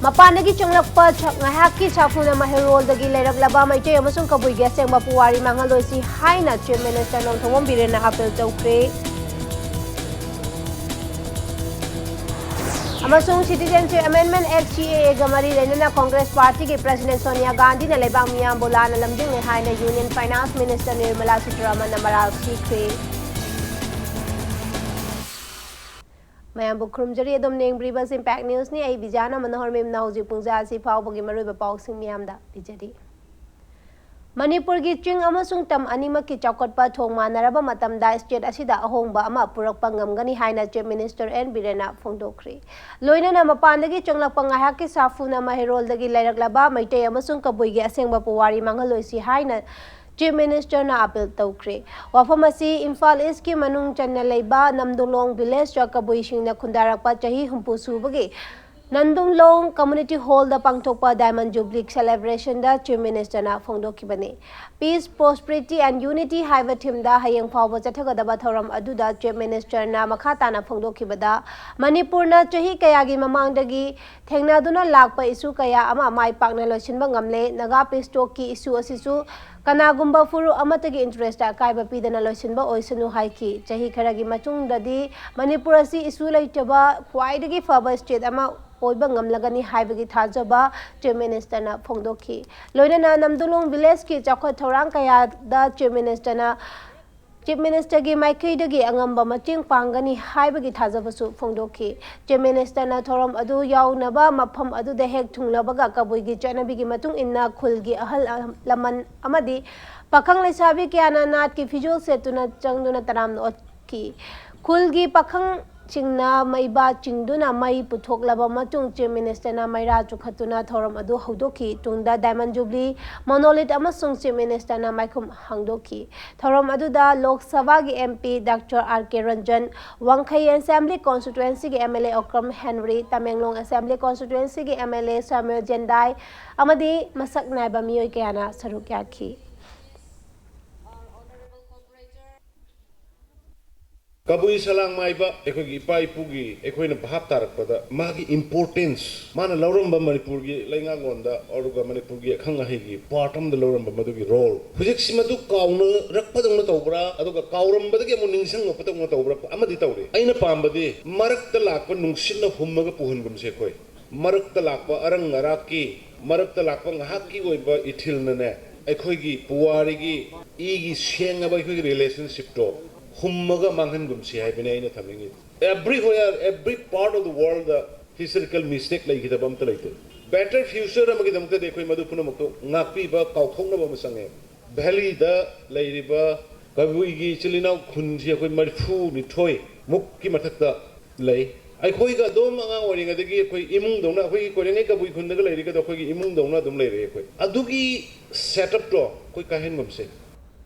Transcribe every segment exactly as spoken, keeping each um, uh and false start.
ꯃꯄꯥꯟꯗꯒꯤ ꯆꯪꯂꯛꯄ ꯉꯥꯏꯍꯥꯛꯀꯤ ꯁꯥꯐꯨꯅ ꯃꯍꯩꯔꯣꯜꯗꯒꯤ ꯂꯩꯔꯛꯂꯕ ꯃꯩꯇꯩ ꯑꯃꯁꯨꯡ ꯀꯕꯨꯏꯒꯤ ꯑꯁꯦꯡꯕ ꯄꯨꯋꯥꯔꯤ ꯃꯥꯡꯍꯜꯂꯣꯏꯁꯤ ꯍꯥꯏꯅ Chief Minister ꯅꯣꯡꯊꯣꯝꯕꯝ ꯕꯤꯔꯦꯟꯅ appeal ꯇꯧꯈ꯭ꯔꯦ꯫ ꯑꯃꯁꯨꯡ Citizenship Amendment Act, C A A ꯒ ꯃꯔꯤ ꯂꯩꯅꯅ Congress Party ꯒꯤ President ꯁꯣꯅꯤꯌꯥ ꯒꯥꯟꯙꯤꯅ ꯂꯩꯕꯥꯛ ꯃꯤꯌꯥꯝꯕꯨ ꯂꯥꯟꯅ ꯂꯝꯖꯤꯡꯂꯦ ꯍꯥꯏꯅ Union Finance Minister ꯅꯤꯔꯃꯂꯥ ꯁꯤꯇꯥꯔꯥꯃꯟꯅ ꯃꯔꯥꯜ ꯁꯤꯈ꯭ꯔꯦ꯫ ꯃꯌꯥꯝꯕꯨ ꯈꯨꯔꯨꯝꯖꯔꯤ꯫ ꯑꯗꯣꯝꯅ ꯌꯦꯡꯕꯤꯔꯤꯕ ꯑꯁꯤ Impact News ꯅꯤ꯫ ꯑꯩ ꯕꯤꯖꯥꯅ ꯃꯅꯣꯍꯔ ꯃꯦꯝꯅ ꯍꯧꯖꯤꯛ ꯄꯨꯡꯖꯥ ꯑꯁꯤ ꯐꯥꯎꯕꯒꯤ ꯃꯔꯨꯑꯣꯏꯕ ꯄꯥꯎꯁꯤꯡ ꯃꯤꯌꯥꯝꯗ ꯄꯤꯖꯔꯤ꯫ ꯃꯅꯤꯄꯨꯔꯒꯤ ꯆꯤꯡ ꯑꯃꯁꯨꯡ ꯇꯝ ꯑꯅꯤꯃꯛꯀꯤ ꯆꯥꯎꯈꯠꯄ ꯊꯣꯡ ꯃꯥꯟꯅꯔꯕ ꯃꯇꯝꯗ state ꯑꯁꯤꯗ ꯑꯍꯣꯡꯕ ꯑꯃ ꯄꯨꯔꯛꯄ ꯉꯝꯒꯅꯤ ꯍꯥꯏꯅ Chief Minister ꯑꯦꯟ ꯕꯤꯔꯦꯟꯅ ꯐꯣꯡꯗꯣꯛꯈ꯭ꯔꯤ꯫ ꯂꯣꯏꯅꯅ ꯃꯄꯥꯟꯗꯒꯤ ꯆꯪꯂꯛꯄ ꯉꯥꯏꯍꯥꯛꯀꯤ ꯁꯥꯐꯨꯅ ꯃꯍꯩꯔꯣꯜꯗꯒꯤ ꯂꯩꯔꯛꯂꯕ ꯃꯩꯇꯩ ꯑꯃꯁꯨꯡ ꯀꯕꯨꯏꯒꯤ ꯑꯁꯦꯡꯕ ꯄꯨꯋꯥꯔꯤ ꯃꯥꯡꯍꯜꯂꯣꯏꯁꯤ ꯍꯥꯏꯅ Chief Minister ꯅ appeal ꯇꯧꯈ꯭ꯔꯦ꯫ ꯋꯥꯐꯝ ꯑꯁꯤ ꯏꯝꯐꯥꯜ East ꯀꯤ ꯃꯅꯨꯡ ꯆꯟꯅ ꯂꯩꯕ ꯅꯝꯗꯨꯂꯣꯡ village ꯇ ꯀꯕꯨꯏꯁꯤꯡꯅ ꯈꯨꯟꯗꯥꯔꯛꯄ ꯆꯍꯤ ꯍꯨꯝꯐꯨ ꯁꯨꯕꯒꯤ ꯅꯝꯗꯨꯂꯣꯡ Community Hall ꯗ ꯄꯥꯡꯊꯣꯛꯄ Diamond Jubilee celebration ꯗ Chief Minister ꯅ ꯐꯣꯡꯗꯣꯛꯈꯤꯕꯅꯤ꯫ Peace, Prosperity and Unity ꯍꯥꯏꯕ theme ꯗ ꯍꯌꯦꯡ ꯐꯥꯎꯕ ꯆꯠꯊꯒꯗꯕ ꯊꯧꯔꯝ ꯑꯗꯨꯗ Chief Minister ꯅ ꯃꯈꯥ ꯇꯥꯅ ꯐꯣꯡꯗꯣꯛꯈꯤꯕꯗ, ꯃꯅꯤꯄꯨꯔꯅ ꯆꯍꯤ ꯀꯌꯥꯒꯤ ꯃꯃꯥꯡꯗꯒꯤ ꯊꯦꯡꯅꯗꯨꯅ ꯂꯥꯛꯄ issue ꯀꯌꯥ ꯑꯃ ꯃꯥꯏ ꯄꯥꯛꯅ ꯂꯣꯏꯁꯤꯟꯕ ꯉꯝꯂꯦ꯫ ꯅꯥꯒꯥ peace talk ꯀꯤ issue ꯑꯁꯤꯁꯨ ꯀꯅꯥꯒꯨꯝꯕ ꯐꯨꯔꯨꯞ ꯑꯃꯠꯇꯒꯤ interest ꯇ ꯑꯀꯥꯏꯕ ꯄꯤꯗꯅ ꯂꯣꯏꯁꯤꯟꯕ ꯑꯣꯏꯁꯅꯨ ꯍꯥꯏꯈꯤ꯫ ꯆꯍꯤ ꯈꯔꯒꯤ ꯃꯇꯨꯡꯗꯗꯤ ꯃꯅꯤꯄꯨꯔ ꯑꯁꯤ issue ꯂꯩꯇꯕ ꯈ꯭ꯋꯥꯏꯗꯒꯤ ꯐꯕ state ꯑꯃ ꯑꯣꯏꯕ ꯉꯝꯂꯒꯅꯤ ꯍꯥꯏꯕꯒꯤ ꯊꯥꯖꯕ Chief Minister ꯅ ꯐꯣꯡꯗꯣꯛꯈꯤ꯫ ꯂꯣꯏꯅꯅ ꯅꯝꯗꯨꯂꯣꯡ village ꯀꯤ ꯆꯥꯎꯈꯠ ꯊꯧꯔꯥꯡ ꯀꯌꯥꯗ Chief Minister ꯅ, Chief Minister ꯒꯤ ꯃꯥꯏꯀꯩꯗꯒꯤ ꯑꯉꯝꯕ ꯃꯇꯦꯡ ꯄꯥꯡꯒꯅꯤ ꯍꯥꯏꯕꯒꯤ ꯊꯥꯖꯕꯁꯨ ꯐꯣꯡꯗꯣꯛꯈꯤ꯫ Chief Minister ꯅ ꯊꯧꯔꯝ ꯑꯗꯨ ꯌꯥꯎꯅꯕ ꯃꯐꯝ ꯑꯗꯨꯗ ꯍꯦꯛ ꯊꯨꯡꯂꯕꯒ ꯀꯕꯨꯏꯒꯤ ꯆꯠꯅꯕꯤꯒꯤ ꯃꯇꯨꯡ ꯏꯟꯅ ꯈꯨꯜꯒꯤ ꯑꯍꯜ ꯂꯃꯟ ꯑꯃꯗꯤ ꯄꯥꯈꯪ ꯂꯩꯁꯥꯕꯤ ꯀꯌꯥꯅ ꯅꯥꯠꯀꯤ ꯐꯤꯖꯣꯜ ꯁꯦꯠꯇꯨꯅ ꯆꯪꯗꯨꯅ ꯇꯔꯥꯝꯅ ꯑꯣꯛꯈꯤ꯫ ꯈꯨꯜꯒꯤ ꯄꯥꯈꯪꯁꯤꯡꯅ ꯃꯩꯕꯥ ꯆꯤꯡꯗꯨꯅ ꯃꯩ ꯄꯨꯊꯣꯛꯂꯕ ꯃꯇꯨꯡ Chief Minister ꯅ ꯃꯩꯔꯥ ꯆꯨꯈꯠꯇꯨꯅ ꯊꯧꯔꯝ ꯑꯗꯨ ꯍꯧꯗꯣꯛꯈꯤ꯫ ꯇꯨꯡꯗ Diamond Jubilee monolith ꯑꯃꯁꯨꯡ Chief Minister ꯅ ꯃꯥꯏꯈꯨꯝ ꯍꯥꯡꯗꯣꯛꯈꯤ꯫ ꯊꯧꯔꯝ ꯑꯗꯨꯗ ꯂꯣꯛ ꯁꯚꯥꯒꯤ MP Doctor R K Ranjan, ꯋꯥꯡꯈꯩ Assembly Constituency ꯒꯤ MLA Okram Henry, Tamenglong Assembly Constituency ꯒꯤ MLA ꯁꯥꯃꯨꯑꯦꯜ ꯖꯦꯟꯗꯥꯏ ꯑꯃꯗꯤ ꯃꯁꯛ ꯅꯥꯏꯕ ꯃꯤꯑꯣꯏ ꯀꯌꯥꯅ ꯁꯔꯨꯛ ꯌꯥꯈꯤ꯫ ꯀꯕꯨꯏ ꯁꯂꯥꯡ ꯃꯥꯏꯕ ꯑꯩꯈꯣꯏꯒꯤ ꯏꯄꯥ ꯏꯄꯨꯒꯤ ꯑꯩꯈꯣꯏꯅ ꯚꯥꯞ ꯇꯥꯔꯛꯄꯗ ꯃꯥꯒꯤ importance, ꯃꯥꯅ ꯂꯧꯔꯝꯕ ꯃꯅꯤꯄꯨꯔꯒꯤ ꯂꯩꯉꯥꯛꯂꯣꯟꯗ ꯑꯗꯨꯒ ꯃꯅꯤꯄꯨꯔꯒꯤ ꯑꯈꯪ ꯑꯍꯩꯒꯤ part ꯑꯃꯗ ꯂꯧꯔꯝꯕ ꯃꯗꯨꯒꯤ role, ꯍꯧꯖꯤꯛꯁꯤ ꯃꯗꯨ ꯀꯥꯎꯅꯔꯛꯄꯗꯧꯅ ꯇꯧꯕ꯭ꯔꯥ, ꯑꯗꯨꯒ ꯀꯥꯎꯔꯝꯕꯗꯒꯤ ꯑꯃꯨꯛ ꯅꯤꯡꯁꯤꯡꯉꯛꯄꯗꯧꯅ ꯇꯧꯕ꯭ꯔꯥ, ꯑꯃꯗꯤ ꯇꯧꯔꯤ꯫ ꯑꯩꯅ ꯄꯥꯝꯕꯗꯤ ꯃꯔꯛꯇ ꯂꯥꯛꯄ ꯅꯨꯡꯁꯤꯠꯅ ꯍꯨꯝꯃꯒ ꯄꯨꯍꯟꯒꯨꯝꯁꯦ ꯑꯩꯈꯣꯏ꯫ ꯃꯔꯛꯇ ꯂꯥꯛꯄ ꯑꯔꯪ ꯑꯔꯥꯛꯀꯤ, ꯃꯔꯛꯇ ꯂꯥꯛꯄ ꯉꯥꯏꯍꯥꯛꯀꯤ ꯑꯣꯏꯕ ꯏꯊꯤꯜꯅꯅꯦ, ꯑꯩꯈꯣꯏꯒꯤ ꯄꯨꯋꯥꯔꯤꯒꯤ ꯏꯒꯤ ꯁꯦꯡꯉꯕ ꯑꯩꯈꯣꯏꯒꯤ relationshipꯇꯣ ꯍꯨꯝꯃꯒ ꯃꯥꯡꯍꯟꯒꯨꯝꯁꯤ ꯍꯥꯏꯕꯅꯤ ꯑꯩꯅ ꯊꯝꯅꯤꯡꯉꯤꯗꯤ꯫ Everywhere, every part of the worldꯗ historical mistake ꯂꯩꯈꯤꯗꯕ ꯑꯝꯇ ꯂꯩꯇꯦ꯫ Better future ꯑꯃꯒꯤꯗꯃꯛꯇꯗꯤ ꯑꯩꯈꯣꯏ ꯃꯗꯨ ꯄꯨꯝꯅꯃꯛꯇꯣ ꯉꯥꯛꯄꯤꯕ, ꯀꯥꯎꯊꯣꯛꯅꯕ ꯑꯃ ꯆꯪꯉꯦ꯫ Valleyꯗ ꯂꯩꯔꯤꯕ ꯀꯕꯨꯏꯒꯤ ꯏꯆꯤꯜ ꯏꯅꯥꯎ ꯈꯨꯟꯁꯤ ꯑꯩꯈꯣꯏ ꯃꯔꯤꯐꯨ ꯅꯤꯊꯣꯏ ꯃꯨꯛꯀꯤ ꯃꯊꯛꯇ ꯂꯩ꯫ ꯑꯩꯈꯣꯏꯒ ꯑꯗꯨꯝ ꯑꯉꯥꯡ ꯑꯣꯏꯔꯤꯉꯩꯗꯒꯤ ꯑꯩꯈꯣꯏ ꯏꯃꯨꯡꯗꯧꯅ, ꯑꯩꯈꯣꯏꯒꯤ ꯀꯣꯏꯔꯦꯡꯒꯩ ꯀꯕꯨꯏ ꯈꯨꯟꯗꯒ ꯂꯩꯔꯤꯒꯗꯣ ꯑꯩꯈꯣꯏꯒꯤ ꯏꯃꯨꯡꯗꯧꯅ ꯑꯗꯨꯝ ꯂꯩꯔꯛꯑꯦ꯫ ꯑꯩꯈꯣꯏ ꯑꯗꯨꯒꯤ setupꯇꯣ ꯑꯩꯈꯣꯏ ꯀꯥꯏꯍꯟꯒꯨꯝꯁꯦ꯫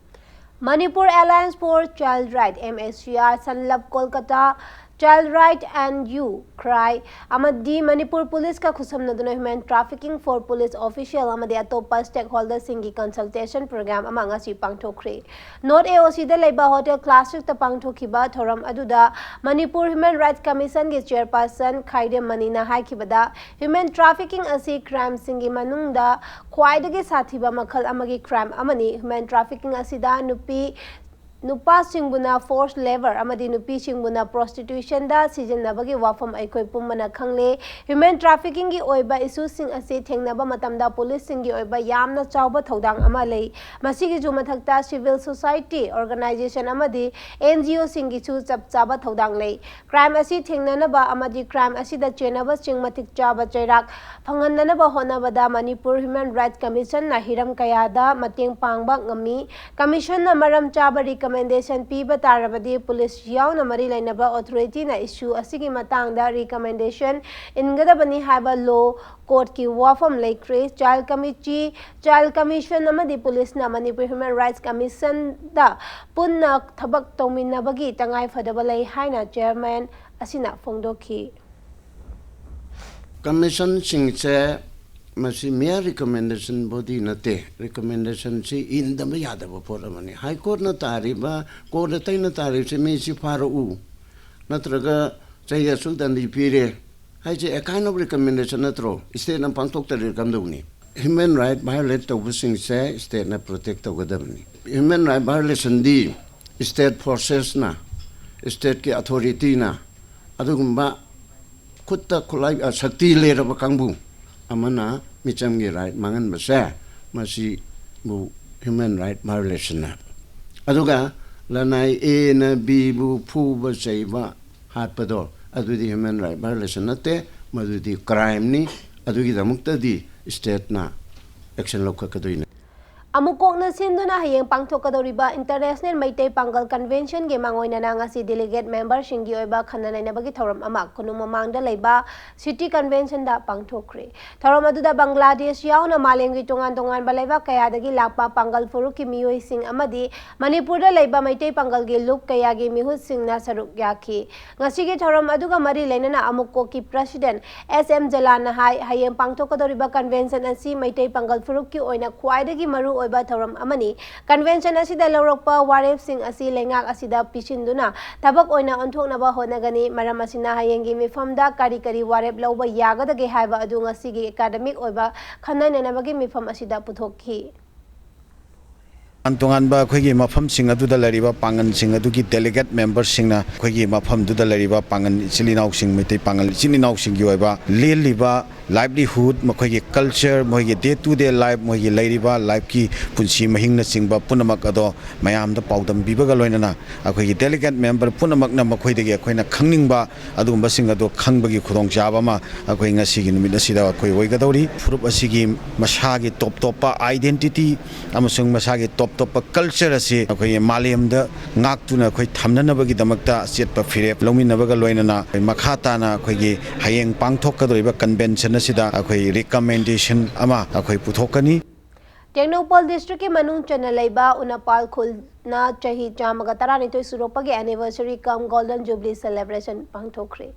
Manipur Alliance for Child Right, M A C R, ꯁꯟꯂꯞ Kolkata, Child Right and You, ꯈ꯭ꯔꯥꯏ, ꯑꯃꯗꯤ Manipur ꯄꯨꯂꯤꯁꯀ ꯈꯨꯠꯁꯝꯅꯗꯨꯅ human trafficking for police official ꯑꯃꯗꯤ ꯑꯇꯣꯞꯄ stakeholderꯁꯤꯡꯒꯤ consultation program ꯑꯃ ꯉꯁꯤ ꯄꯥꯡꯊꯣꯛꯈ꯭ꯔꯦ꯫ North A O Cꯗ ꯂꯩꯕ Hotel Classicꯇ ꯄꯥꯡꯊꯣꯛꯈꯤꯕ ꯊꯧꯔꯝ ꯑꯗꯨꯗ ꯃꯅꯤꯄꯨꯔ Human Rights Commissionꯒꯤ chairperson ꯈꯥꯏꯗꯦꯝ ꯃꯅꯤꯅ ꯍꯥꯏꯈꯤꯕꯗ, human trafficking ꯑꯁꯤ crimeꯁꯤꯡꯒꯤ ꯃꯅꯨꯡꯗ ꯈ꯭ꯋꯥꯏꯗꯒꯤ ꯁꯥꯊꯤꯕ ꯃꯈꯜ ꯑꯃꯒꯤ crime ꯑꯃꯅꯤ꯫ Human trafficking ꯑꯁꯤꯗ ꯅꯨꯄꯤ ꯅꯨꯄꯥꯁꯤꯡꯕꯨꯅ forced labour ꯑꯃꯗꯤ ꯅꯨꯄꯤꯁꯤꯡꯕꯨꯅ prostitutionꯗ ꯁꯤꯖꯤꯟꯅꯕꯒꯤ ꯋꯥꯐꯝ ꯑꯩꯈꯣꯏ ꯄꯨꯝꯕꯅ ꯈꯪꯂꯦ꯫ Human traffickingꯒꯤ ꯑꯣꯏꯕ issueꯁꯤꯡ ꯑꯁꯤ ꯊꯦꯡꯅꯕ ꯃꯇꯝꯗ ꯄꯨꯂꯤꯁꯁꯤꯡꯒꯤ ꯑꯣꯏꯕ ꯌꯥꯝꯅ ꯆꯥꯎꯕ ꯊꯧꯗꯥꯡ ꯑꯃ ꯂꯩ꯫ ꯃꯁꯤꯒꯤꯁꯨ ꯃꯊꯛꯇ civil society organisation ꯑꯃꯗꯤ N G Oꯁꯤꯡꯒꯤꯁꯨ ꯆꯞ ꯆꯥꯕ ꯊꯧꯗꯥꯡ ꯂꯩ꯫ Crime ꯑꯁꯤ ꯊꯦꯡꯅꯅꯕ ꯑꯃꯗꯤ crime ꯑꯁꯤꯗ ꯆꯦꯟꯅꯕꯁꯤꯡ ꯃꯇꯤꯛ ꯆꯥꯕ ꯆꯩꯔꯥꯛ ꯐꯪꯍꯟꯅꯅꯕ ꯍꯣꯠꯅꯕꯗ ꯃꯅꯤꯄꯨꯔ Human Rights Commissionꯅ ꯍꯤꯔꯝ ꯀꯌꯥꯗ ꯃꯇꯦꯡ ꯄꯥꯡꯕ ꯉꯝꯃꯤ꯫ Commissionꯅ ꯃꯔꯝ ꯆꯥꯕ recommendation ꯄꯤꯕ ꯇꯥꯔꯕꯗꯤ ꯄꯨꯂꯤꯁ ꯌꯥꯎꯅ ꯃꯔꯤ ꯂꯩꯅꯕ authorityꯅ issue ꯑꯁꯤꯒꯤ ꯃꯇꯥꯡꯗ recommendation ꯏꯟꯒꯗꯕꯅꯤ ꯍꯥꯏꯕ law courtꯀꯤ ꯋꯥꯐꯝ ꯂꯩꯈ꯭ꯔꯦ꯫ Child Committee, Child Commission ꯑꯃꯗꯤ ꯄꯨꯂꯤꯁꯅ ꯃꯅꯤꯄꯨꯔ Human Rights Commissionꯗ ꯄꯨꯟꯅ ꯊꯕꯛ ꯇꯧꯃꯤꯟꯅꯕꯒꯤ ꯇꯉꯥꯏꯐꯗꯕ ꯂꯩ ꯍꯥꯏꯅ chairman ꯑꯁꯤꯅ ꯐꯣꯡꯗꯣꯛꯈꯤ꯫ Commissionꯁꯤꯡꯁꯦ ꯃꯁꯤ mere recommendation body ꯅꯠꯇꯦ꯫ Recommendation ꯁꯤ ꯏꯟꯗꯕ ꯌꯥꯗꯕ ꯄꯣꯠ ꯑꯃꯅꯤ꯫ High Court ꯅ ꯇꯥꯔꯤꯕ, court ꯑꯇꯩꯅ ꯇꯥꯔꯤꯕꯁꯤ ꯃꯤꯁꯤ ꯐꯥꯔꯛꯎ, ꯅꯠꯇ꯭ꯔꯒ ꯆꯍꯤ ꯑꯁꯨꯛ ꯗꯟꯗꯤ ꯄꯤꯔꯦ ꯍꯥꯏꯁꯦ a kind of recommendation ꯅꯠꯇ꯭ꯔꯣ? State ꯅ ꯄꯥꯡꯊꯣꯛꯇꯔꯗꯤ ꯀꯝꯗꯧꯅꯤ? Human right violate ꯇꯧꯕꯁꯤꯡꯁꯦ state ꯅ protect ꯇꯧꯒꯗꯕꯅꯤ꯫ Human right violation ꯗꯤ state forces ꯅ, state ꯀꯤ authority ꯅ ꯑꯗꯨꯒꯨꯝꯕ ꯈꯨꯠꯇ ꯈꯨꯠꯂꯥꯏ, ꯑ, ꯁꯛꯇꯤ ꯂꯩꯔꯕ ꯀꯥꯡꯕꯨ ꯑꯃꯅ ꯃꯤꯆꯝꯒꯤ right ꯃꯥꯡꯍꯟꯕꯁꯦ, ꯃꯁꯤꯕꯨ human right violation ꯅꯦ꯫ ꯑꯗꯨꯒ ꯂꯅꯥꯏ A ꯅ B ꯕꯨ ꯐꯨꯕ ꯆꯩꯕ ꯍꯥꯠꯄꯗꯣ, ꯑꯗꯨꯗꯤ human right violation ꯅꯠꯇꯦ, ꯃꯗꯨꯗꯤ crime ꯅꯤ꯫ ꯑꯗꯨꯒꯤꯗꯃꯛꯇꯗꯤ state ꯅ action ꯂꯧꯈꯠꯀꯗꯣꯏꯅꯤ꯫ ꯑꯃꯨꯛꯀꯣꯛꯅ ꯁꯤꯟꯗꯨꯅ ꯍꯌꯦꯡ ꯄꯥꯡꯊꯣꯛꯀꯗꯧꯔꯤꯕ International ꯃꯩꯇꯩ ꯄꯥꯡꯒꯜ Convention ꯒꯤ ꯃꯥꯡꯑꯣꯏꯅꯅ ꯉꯁꯤ delegate member ꯁꯤꯡꯒꯤ ꯑꯣꯏꯕ ꯈꯟꯅ ꯅꯩꯅꯕꯒꯤ ꯊꯧꯔꯝ ꯑꯃ ꯀꯣꯅꯨꯡ ꯃꯃꯥꯡꯗ ꯂꯩꯕ City Convention ꯗ ꯄꯥꯡꯊꯣꯛꯈ꯭ꯔꯦ꯫ ꯊꯧꯔꯝ ꯑꯗꯨꯗ ꯕꯪꯒ꯭ꯂꯥꯗꯦꯁ ꯌꯥꯎꯅ ꯃꯥꯂꯦꯝꯒꯤ ꯇꯣꯉꯥꯟ ꯇꯣꯉꯥꯟꯕ ꯂꯩꯕꯥꯛ ꯀꯌꯥꯗꯒꯤ ꯂꯥꯛꯄ ꯄꯥꯡꯒꯜ ꯐꯨꯔꯨꯞꯀꯤ ꯃꯤꯑꯣꯏꯁꯤꯡ ꯑꯃꯗꯤ ꯃꯅꯤꯄꯨꯔꯗ ꯂꯩꯕ ꯃꯩꯇꯩ ꯄꯥꯡꯒꯜꯒꯤ ꯂꯨꯞ ꯀꯌꯥꯒꯤ ꯃꯤꯍꯨꯠꯁꯤꯡꯅ ꯁꯔꯨꯛ ꯌꯥꯈꯤ꯫ ꯉꯁꯤꯒꯤ ꯊꯧꯔꯝ ꯑꯗꯨꯒ ꯃꯔꯤ ꯂꯩꯅꯅ ꯑꯃꯨꯛꯀꯣꯛꯀꯤ President S M ꯖꯂꯥꯟꯅ ꯍꯥꯏ, ꯍꯌꯦꯡ ꯄꯥꯡꯊꯣꯛꯀꯗꯧꯔꯤꯕ Convention ꯑꯁꯤ ꯃꯩꯇꯩ ꯄꯥꯡꯒꯜ ꯐꯨꯔꯨꯞꯀꯤ ꯑꯣꯏꯅ ꯈ꯭ꯋꯥꯏꯗꯒꯤ ꯃꯔꯨ ꯑꯣꯏꯕ ꯊꯧꯔꯝ ꯑꯃꯅꯤ꯫ Convention ꯑꯁꯤꯗ ꯂꯧꯔꯛꯄ ꯋꯥꯔꯦꯞꯁꯤꯡ ꯑꯁꯤ ꯂꯩꯉꯥꯛ ꯑꯁꯤꯗ ꯄꯤꯁꯤꯟꯗꯨꯅ ꯊꯕꯛ ꯑꯣꯏꯅ ꯑꯣꯟꯊꯣꯛꯅꯕ ꯍꯣꯠꯅꯒꯅꯤ꯫ ꯃꯔꯝ ꯑꯁꯤꯅ ꯍꯌꯦꯡꯒꯤ ꯃꯤꯐꯝꯗ ꯀꯔꯤ ꯀꯔꯤ ꯋꯥꯔꯦꯞ ꯂꯧꯕ ꯌꯥꯒꯗꯒꯦ ꯍꯥꯏꯕ ꯑꯗꯨ ꯉꯁꯤꯒꯤ academic ꯑꯣꯏꯕ ꯈꯟꯅ ꯅꯩꯅꯕꯒꯤ ꯃꯤꯐꯝ ꯑꯁꯤꯗ ꯄꯨꯊꯣꯛꯈꯤ꯫ ꯇꯣꯉꯥꯟ ꯇꯣꯉꯥꯟꯕ ꯑꯩꯈꯣꯏꯒꯤ ꯃꯐꯝꯁꯤꯡ ꯑꯗꯨꯗ ꯂꯩꯔꯤꯕ ꯄꯥꯡꯒꯜꯁꯤꯡ ꯑꯗꯨꯒꯤ delegate member ꯁꯤꯡꯅ ꯑꯩꯈꯣꯏꯒꯤ ꯃꯐꯝꯗꯨꯗ ꯂꯩꯔꯤꯕ ꯄꯥꯡꯒꯜ ꯏꯆꯤꯜ ꯏꯅꯥꯎꯁꯤꯡ, ꯃꯩꯇꯩ ꯄꯥꯡꯒꯜ ꯏꯆꯤꯜ ꯏꯅꯥꯎꯁꯤꯡꯒꯤ ꯑꯣꯏꯕ ꯂꯦꯜꯂꯤꯕ livelihood, ꯃꯈꯣꯏꯒꯤ culture, ꯃꯈꯣꯏꯒꯤ day to day life, ꯃꯈꯣꯏꯒꯤ ꯂꯩꯔꯤꯕ life ꯀꯤ ꯄꯨꯟꯁꯤ ꯃꯍꯤꯡꯅꯆꯤꯡꯕ ꯄꯨꯝꯅꯃꯛ ꯑꯗꯣ ꯃꯌꯥꯝꯗ ꯄꯥꯎꯗꯝꯕꯤꯕꯒ ꯂꯣꯏꯅꯅ ꯑꯩꯈꯣꯏꯒꯤ delegate member ꯄꯨꯝꯅꯃꯛꯅ ꯃꯈꯣꯏꯗꯒꯤ ꯑꯩꯈꯣꯏꯅ ꯈꯪꯅꯤꯡꯕ ꯑꯗꯨꯒꯨꯝꯕꯁꯤꯡ ꯑꯗꯣ ꯈꯪꯕꯒꯤ ꯈꯨꯗꯣꯡꯆꯥꯕ ꯑꯃ ꯑꯩꯈꯣꯏ ꯉꯁꯤꯒꯤ ꯅꯨꯃꯤꯠ ꯑꯁꯤꯗ ꯑꯩꯈꯣꯏ ꯑꯣꯏꯒꯗꯧꯔꯤ꯫ ꯐꯨꯔꯨꯞ ꯑꯁꯤꯒꯤ ꯃꯁꯥꯒꯤ ꯇꯣꯞ ꯇꯣꯞꯄ identity ꯑꯃꯁꯨꯡ ꯃꯁꯥꯒꯤ ꯇꯣꯞ ꯇꯣꯞꯄ culture ꯑꯁꯤ ꯑꯩꯈꯣꯏꯒꯤ ꯃꯥꯂꯦꯝꯗ ꯉꯥꯛꯇꯨꯅ ꯑꯩꯈꯣꯏ ꯊꯝꯅꯅꯕꯒꯤꯗꯃꯛꯇ ꯑꯆꯦꯠꯄ ꯐꯤꯔꯦꯞ ꯂꯧꯃꯤꯟꯅꯕꯒ ꯂꯣꯏꯅꯅ ꯑꯩꯈꯣꯏ ꯃꯈꯥ ꯇꯥꯅ ꯑꯩꯈꯣꯏꯒꯤ ꯍꯌꯦꯡ ꯄꯥꯡꯊꯣꯛꯀꯗꯧꯔꯤꯕ convention ꯑꯁꯤꯗ ꯑꯩꯈꯣꯏ recommendation ꯑꯃ ꯑꯩꯈꯣꯏ ꯄꯨꯊꯣꯛꯀꯅꯤ꯫ ꯇꯦꯡꯅꯧꯄꯜ district ꯀꯤ ꯃꯅꯨꯡ ꯆꯟꯅ ꯂꯩꯕ ꯎꯅꯄꯥꯜ ꯈꯨꯜ ꯅ ꯆꯍꯤ ꯆꯥꯝꯃꯒ ꯇꯔꯥꯅꯤꯊꯣꯏ ꯁꯨꯔꯛꯄꯒꯤ anniversary cum Golden Jubilee celebration ꯄꯥꯡꯊꯣꯛꯈ꯭ꯔꯦ꯫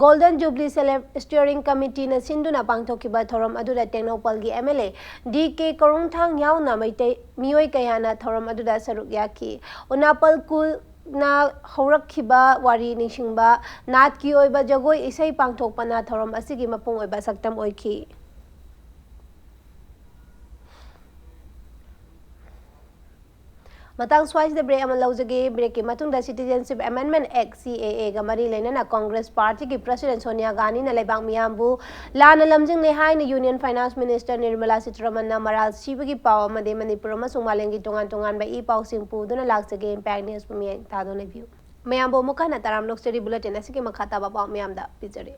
Golden Jubilee Celeb-, Steering Committeeꯅ ꯁꯤꯟꯗꯨꯅ ꯄꯥꯡꯊꯣꯛꯈꯤꯕ ꯊꯧꯔꯝ ꯑꯗꯨꯗ ꯇꯦꯡꯅꯧꯄꯜꯒꯤ M L A D K ꯀꯣꯔꯣꯡꯊꯥꯡ ꯌꯥꯎꯅ ꯃꯩꯇꯩ ꯃꯤꯑꯣꯏ ꯀꯌꯥꯅ ꯊꯧꯔꯝ ꯑꯗꯨꯗ ꯁꯔꯨꯛ ꯌꯥꯈꯤ꯫ ꯎꯅꯥꯄꯜ ꯈꯨꯜꯅ ꯍꯧꯔꯛꯈꯤꯕ ꯋꯥꯔꯤ ꯅꯤꯡꯁꯤꯡꯕ, ꯅꯥꯠꯀꯤ ꯑꯣꯏꯕ ꯖꯒꯣꯏ ꯏꯁꯩ ꯄꯥꯡꯊꯣꯛꯄꯅ ꯊꯧꯔꯝ ꯑꯁꯤꯒꯤ ꯃꯄꯨꯡ ꯑꯣꯏꯕ ꯁꯛꯇꯝ ꯑꯣꯏꯈꯤ꯫ ꯃꯇꯥꯡ ꯁ꯭ꯋꯥꯏꯁꯤꯗ break ꯑꯃ ꯂꯧꯖꯒꯦ꯫ Breakꯀꯤ ꯃꯇꯨꯡꯗ Citizenship Amendment Act, C A A ꯒ ꯃꯔꯤ ꯂꯩꯅꯅ Congress Partyꯒꯤ President ꯁꯣꯅꯤꯌꯥ ꯒꯥꯟꯙꯤꯅ ꯂꯩꯕꯥꯛ ꯃꯤꯌꯥꯝꯕꯨ ꯂꯥꯟꯅ ꯂꯝꯖꯤꯡꯂꯦ ꯍꯥꯏꯅ Union Finance Minister ꯅꯤꯔꯃꯂꯥ ꯁꯤꯇꯥꯔꯥꯃꯟꯅ ꯃꯔꯥꯜ ꯁꯤꯕꯒꯤ ꯄꯥꯎ ꯑꯃꯗꯤ ꯃꯅꯤꯄꯨꯔ ꯑꯃꯁꯨꯡ ꯃꯥꯂꯦꯝꯒꯤ ꯇꯣꯉꯥꯟ ꯇꯣꯉꯥꯟꯕ ꯏ ꯄꯥꯎꯁꯤꯡ ꯄꯨꯗꯨꯅ ꯂꯥꯛꯆꯒꯦ꯫ Impact Newsꯄꯨ ꯃꯤꯠꯌꯦꯡ ꯇꯥꯗꯨꯅ ꯂꯩꯕꯤꯌꯨ꯫ ꯃꯌꯥꯝꯕꯨ ꯑꯃꯨꯛ ꯍꯟꯅ ꯇꯔꯥꯝꯅ ꯑꯣꯛꯆꯔꯤ꯫ Bulletin ꯑꯁꯤꯒꯤ ꯃꯈꯥ ꯇꯥꯕ ꯄꯥꯎ ꯃꯌꯥꯝꯗ ꯄꯤꯖꯔꯤ꯫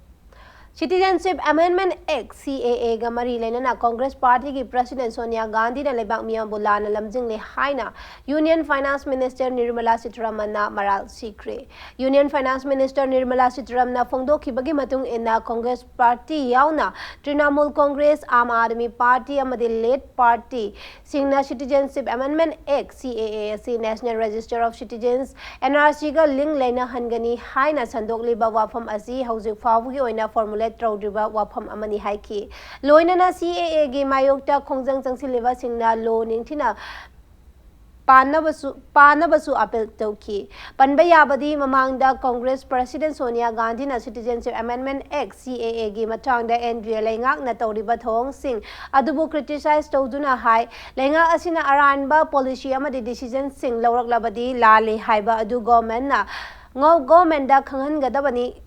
Citizenship Amendment Act, C A A ꯒ ꯃꯔꯤ ꯂꯩꯅꯅ Congress Partyꯒꯤ President ꯁꯣꯅꯤꯌꯥ ꯒꯥꯟꯙꯤꯅ ꯂꯩꯕꯥꯛ ꯃꯤꯌꯥꯝꯕꯨ ꯂꯥꯟꯅ ꯂꯝꯖꯤꯡꯂꯦ ꯍꯥꯏꯅ Union Finance Minister ꯅꯤꯔꯃꯂꯥ ꯁꯤꯇꯥꯔꯥꯃꯟꯅ ꯃꯔꯥꯜ ꯁꯤꯈ꯭ꯔꯦ꯫ Union Finance Minister ꯅꯤꯔꯃꯂꯥ ꯁꯤꯇꯥꯔꯥꯃꯟꯅ ꯐꯣꯡꯗꯣꯛꯈꯤꯕꯒꯤ ꯃꯇꯨꯡ ꯏꯟꯅ, Congress Party ꯌꯥꯎꯅ Trinamool Congress, Aam Aadmi Party ꯑꯃꯗꯤ Left Party ꯁꯤꯡꯅ Citizenship Amendment Act, C A A ꯑꯁꯤ National Register of Citizens, N R Cꯒ link ꯂꯩꯅꯍꯟꯒꯅꯤ ꯍꯥꯏꯅ ꯁꯟꯗꯣꯛꯂꯤꯕ ꯋꯥꯐꯝ ꯑꯁꯤ ꯍꯧꯖꯤꯛ ꯐꯥꯎꯕꯒꯤ ꯑꯣꯏꯅ formulate ꯇꯧꯗ꯭ꯔꯤꯕ ꯋꯥꯐꯝ ꯑꯃꯅꯤ ꯍꯥꯏꯈꯤ꯫ ꯂꯣꯏꯅꯅ C A Aꯒꯤ ꯃꯥꯌꯣꯛꯇ ꯈꯣꯡꯖꯪ ꯆꯪꯁꯤꯜꯂꯤꯕꯁꯤꯡꯅ law ꯅꯤꯡꯊꯤꯅ ꯄꯥꯟꯅꯕꯁꯨ, ꯄꯥꯟꯅꯕꯁꯨ appeal ꯇꯧꯈꯤ꯫ ꯄꯟꯕ ꯌꯥꯕꯗꯤ, ꯃꯃꯥꯡꯗ Congress President ꯁꯣꯅꯤꯌꯥ ꯒꯥꯟꯙꯤꯅ Citizenship Amendment Act, C A Aꯒꯤ ꯃꯇꯥꯡꯗ N D A ꯂꯩꯉꯥꯛꯅ ꯇꯧꯔꯤꯕ ꯊꯧꯑꯣꯡꯁꯤꯡ ꯑꯗꯨꯕꯨ criticize ꯇꯧꯗꯨꯅ ꯍꯥꯏ, ꯂꯩꯉꯥꯛ ꯑꯁꯤꯅ ꯑꯔꯥꯟꯕ policy ꯑꯃꯗꯤ decisionꯁꯤꯡ ꯂꯧꯔꯛꯂꯕꯗꯤ ꯂꯥꯜꯂꯤ ꯍꯥꯏꯕ ꯑꯗꯨ governmentꯅ ꯉꯧ-, governmentꯗ ꯈꯪꯍꯟꯒꯗꯕꯅꯤ꯫